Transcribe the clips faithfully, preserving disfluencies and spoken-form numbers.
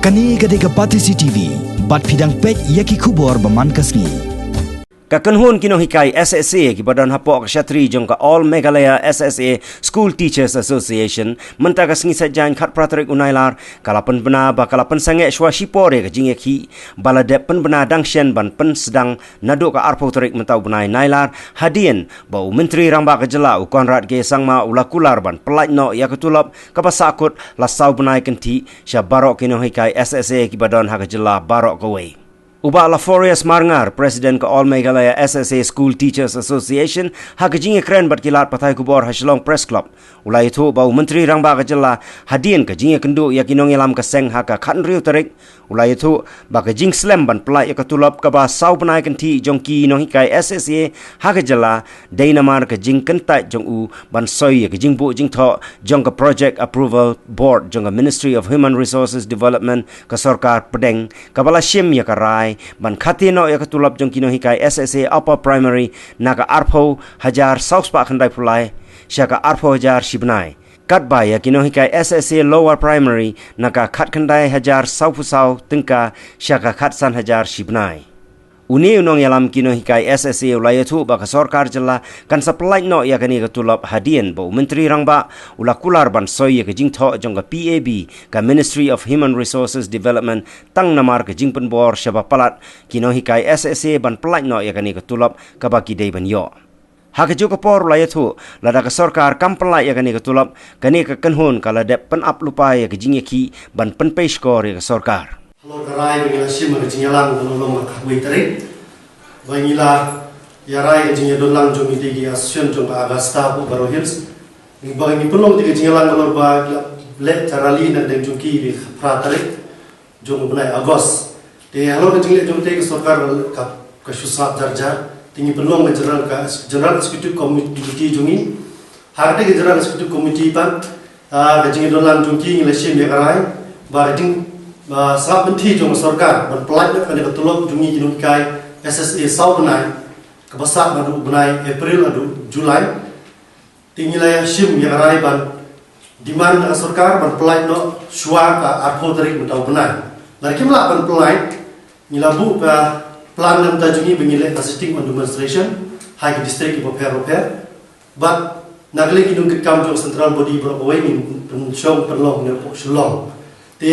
Kane ka dei ka Batesi T V, bad phi dang peit ïa ki khubor ba man ka sngi. Ka kynhun ki nonghikai S S A kiba don hapoh ka shatri jong ka All Meghalaya S S A School Teachers Association mynta ka sngi Saitjaiñ khatphra tarik u Nailar ka la pynbna ba ka la pynsangeh shuwa shipor ïa ka jingïakhih ba la dep pynbna dang shen ban pynsdang naduh ka arphew tarik mynta u bnai Nailar, hadien ba u Myntri Rangbah ka jylla u Conrad K Sangma u la kular ban pyllait noh ïa ka tulop kaba sahkut la saw bnai kynthih sha baroh ki nonghikai S S A kiba don ha ka jylla baroh kawei. U Bah Laforius Marngar, President ka All Meghalaya S S A School Teachers Association, ha ka jingïakren bad ki lad pathai khubor ha Shillong Press Club, u la ïathuh ba u Myntri Rangbah ka jylla, hadien ka jingïakynduh ïa ki nongïalam ka seng ha ka khathynriew tarik, u la ïathuh ba ka jingslem ban pyllait ïa ka tulop kaba saw bnai kynthih jong ki nonghikai S S A ha ka jylla dei namar ka jingkyntait jong u ban soi ïa ka jingbuh jingthoh jong ka Project Approval Board jong ka Ministry of Human Resources Development ka sorkar pdeng, kaba la shim ïa ka rai ban khate noh ïa ka tulop jong ki nonghikai S S A Upper Primary na ka arphew hajar saw spah khyndaiphew lai sha ka arphew hajar shibnai. Katba ïa ki nonghikai S S A Lower Primary na ka khatkhyndai hajar sawphew saw tyngka sha ka khatsan hajar shibnai. Une u nongïalam ki nonghikai S S A u la ïathuh ba ka sorkar jylla kan sa pyllait noh ïa kane ka tulop hadien ba u Myntri Rangbah u la kular ban soi ïa ka jingthoh jong ka P A B, ka Ministry of Human Resources Development, tang namar ka jingpynbor shaba palat ki nonghikai S S A ban pyllait noh ïa kane ka tulop kaba ki dei ban ïoh. Ha kajuh ka por u la ïathuh, lada ka sorkar kam pyllait ïa kane ka tulop, kane ka kynhun ka la dep pynap lypa ïa ka jingïakhih ban pynpei shkor ïa ka sorkar. Halor ka rai ba ngi la shim ha ka jingïalang ba la long ha ka khatwei tarik, ba ngi la ïa rai ka jingïadonlang jong ngi da ki association jong ka Agastya hapoh Garo Hills, ba ngi pynlong da ka jingïalang halor ba ki la leh ka rally na ka dei jong ki ha ka khatphra tarik jong u bnai August. Te halor ka jingleh jong te ka sorkar ka, ka shu sap jar jar. Te ngi pynlong ka general, ka general executive committee jong ngi. Ha kata ka general executive committee pat, ah, ka jingïadonlang jong ki ngi la shim ïa ka rai ba ka jing, ah, sngap bynta jong ka sorkar ban pyllait noh kane ka tulop jong ngi ki nonghikai S S A saw bnai, kaba sah naduh u bnai April haduh July. Te ngi la ïa shim ïa ka rai ban demand na ka sorkar ban pyllait noh shuwa ka arphew tarik mynta u bnai. Lada kim lah ban pyllait, ngi la buh ka plan na bynta jong ngi ba ngin leh ka sitting on demonstration ha ki district kiba pher bapher. Bad na ka liang ki nongkitkam jong central body baroh kawei ngin pynshong pynlong ne pok Shillong. Te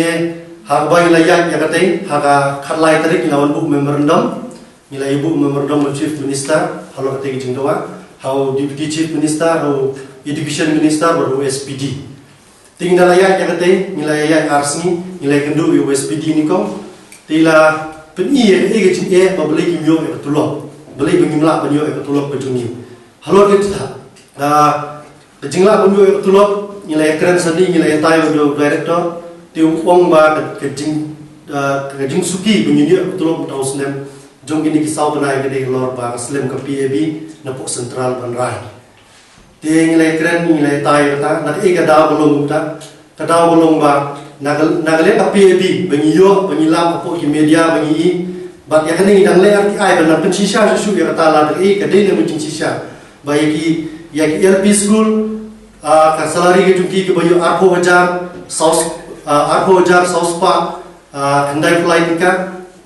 ha kaba ngi la ïaid ïa kata, ha ka khatlai tarik ngi la wan buh memorandum. Ngi la ïa buh memorandum ha u Chief Minister halor kata ka jingdawa, ha u Deputy Chief Minister, ha u Education Minister bad u S P D. Te ngi la ïaid ïa kata, ngi la ïaid ar sngi, ngi la ïakynduh ïa u S P D nyngkong. Te i la pyni ïa ka, ïa ka jingeh ba balei kim ïoh ïa ka tulop, balei ba ngim lah ban ïoh ïa ka tulop ka jong ngi. Halor kata, ah, ka jingleh ban ïoh ïa ka tulop, ngi la ïakren sani, ngi la ïatai bad u director, te u ong ba ka, ka jing, ah, ka jingsuki ba ngin ïoh ïa ka tulop mynta u snem jong kine ki saw bnai ka dei halor ba ka slem ka P A B na pok central ban rai. Te ngi la ïakren, ngi la ïatai bad kata, na kaei ka daw ba long kata, ka daw ba long ba na ka, na ka liang ka P A B ba ngi ïoh, ba ngi lap hapoh ki media, ba ngi i, bad ïa kane ngi dang leh R T I ban nang pynshisha shuh shuh ïa kata, lada kaei ka dei na ka jingshisha. Ba ïa ki, ïa ki L P school, ah, ka salary ka jong ki kaba ïoh arphew hajar saw, ah, arphew hajar saw spah, ah, khyndaiphew lai tyngka,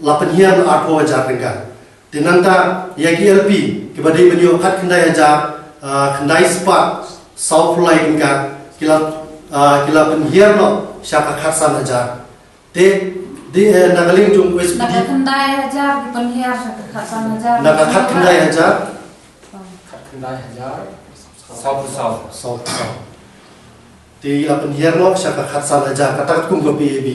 la pynhiar noh arphew hajar tyngka. Te nangta ïa ki L P kiba dei ban ïoh khatkhyndai hajar, ah, khyndai spah sawphew lai tyngka, ki la, ah, ki la pynhiar noh sha ka khatsan hajar. Te, te, eh, na ka liang jong u S P D. Na ka khyndai hajar ki pynhiar sha ka khatsan hajar. Na ka khatkhyndai hajar. Khatkhyndai hajar. Sawphew saw. Sawphew saw. Te la pynhiar noh sha ka khatsan hajar, kata katkum ka P A B.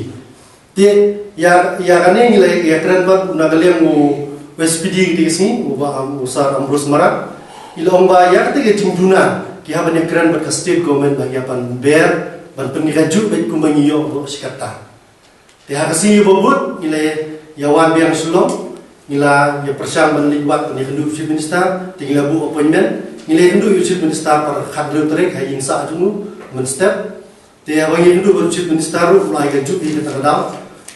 Te ïa, ïa kane ngi la ïakren bad na ka liang u S P D kata ka sngi, u Bah Am-, u Sir Ambrose Marak. I la ong ba ïa kata ka jingduna ki hap ban ïakren bad ka state government ba ïa ban ber, ban pynïaid kajuh bad kumba ngi ïoh baroh shi katta. Te ha ka sngi ba bud ngi la ïa wan biang Shillong, ngi la ïa pyrshang ban leit wad ban ïakynduh u Chief Minister, te ngi la buh appointment, ngi la ïakynduh u Chief Minister para khathynriew tarik ha ïing sah jong u mynstep. Te haba ngi ïakynduh bad u Chief Minister ruh u la ai kajuh ïa kata ka daw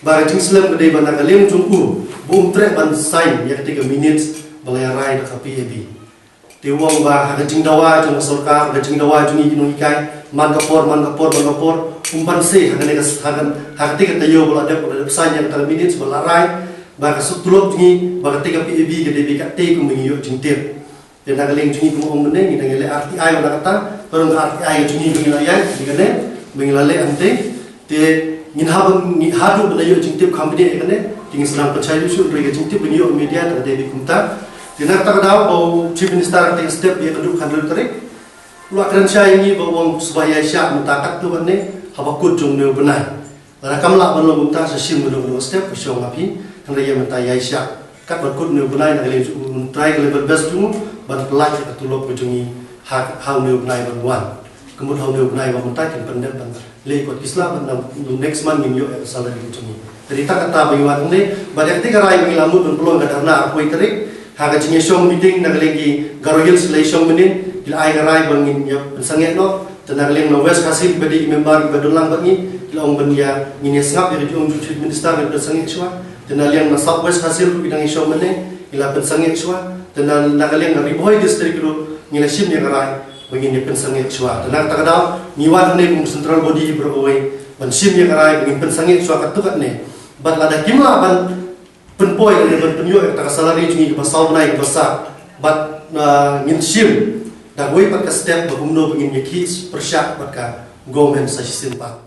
ba ka jingslem ka dei ba na ka liang jong u ba um treh ban sign ïa kata ka minutes ba la ïa rai da ka P A B. Te u ong ba ha ka jingdawa jong ka sorkar, ka jingdawa jong ngi ki nonghikai, man ka por, man ka por, man ka por, um pan se ha kane ka, ha ka, ha kate ka taïew ba la dep, ba la dep saiñ ïa kata ka minutes ba la rai ba ka suk tulop jong ngi, ba kate ka P A B ka dei beit katte kumba ngi ïoh jingtip. Te na ka liang jong ngi kum u ong mynne, ngi dang ïaleh R T I ïa kata, ka long ka R T I ka jong ngi ba ngi la ïaid, ngi kane ba ngi la leh hangtei. Te ngin hap, ngi haduh ba la ïoh jingtip kham bniah ïa kane, te ngin sa nang pynshai shuh shuh, hynrei ka jingtip ba ngi ïoh media te ka dei beit kumta. Te na kata ka daw ba u Chief Minister ka teng step ïa ka duk khatar tarik, u la kren shai ïa ngi ba u ong shu ba ïaishah mynta katto katne haba kut jong une u bnai. Lada kam lah ban long kumta, sa shim kano kano step, ka shong ha phi, hynrei ïa mynta ïaishah. Kat ban kut une u bnai, na ka liang jong u, un try ka level best jong u ban pyllait ïa ka tulop ka jong ngi ha, ha une u bnai ban wan. Ka mut ha une u bnai ba mynta kin pyndep ban leh kot ki sla, ban nang next month ngin ïoh ïa ka salary ka jong ngi. Te dei tang kata ba ngi wan hangne, bad ïa kata ka rai ba ngi la mut ban pynlong ka dharna arphew tarik ha ka jingïashong meeting na ka liang ki Garo Hills ki la ïashong mynnin, ki la ai ka rai ba ngin ïa pynsangeh noh. Te na ka liang na West Khasi Hills ba dei ki member kiba don lang bad ngi, ki la ong ban ïa, ngin ïa sngap ïa ka jingong jong u Chief Minister, ngin pynsangeh shuwa. Te na liang na South West Khasi Hills ruh ki dang ïashong mynne, ngi la pynsangeh shuwa. Te na, na ka liang na Ri Bhoi District ruh ngi la shim ïa ka rai ba ngin ïa pynsangeh shuwa. Te na kata ka daw ngi wan hangne kum central body baroh kawei ban shim ïa ka rai ba ngin pynsangeh shuwa katto katne. Bad lada kim lah ban pynpoi ne ban pynïoh ïa kata ka salary jong ngi kaba saw bnai kaba sah, bad, uh, ngin shim da kawei pat ka step ba kumno ba ngin ïakhih pyrshah bad ka government sa shisien pat.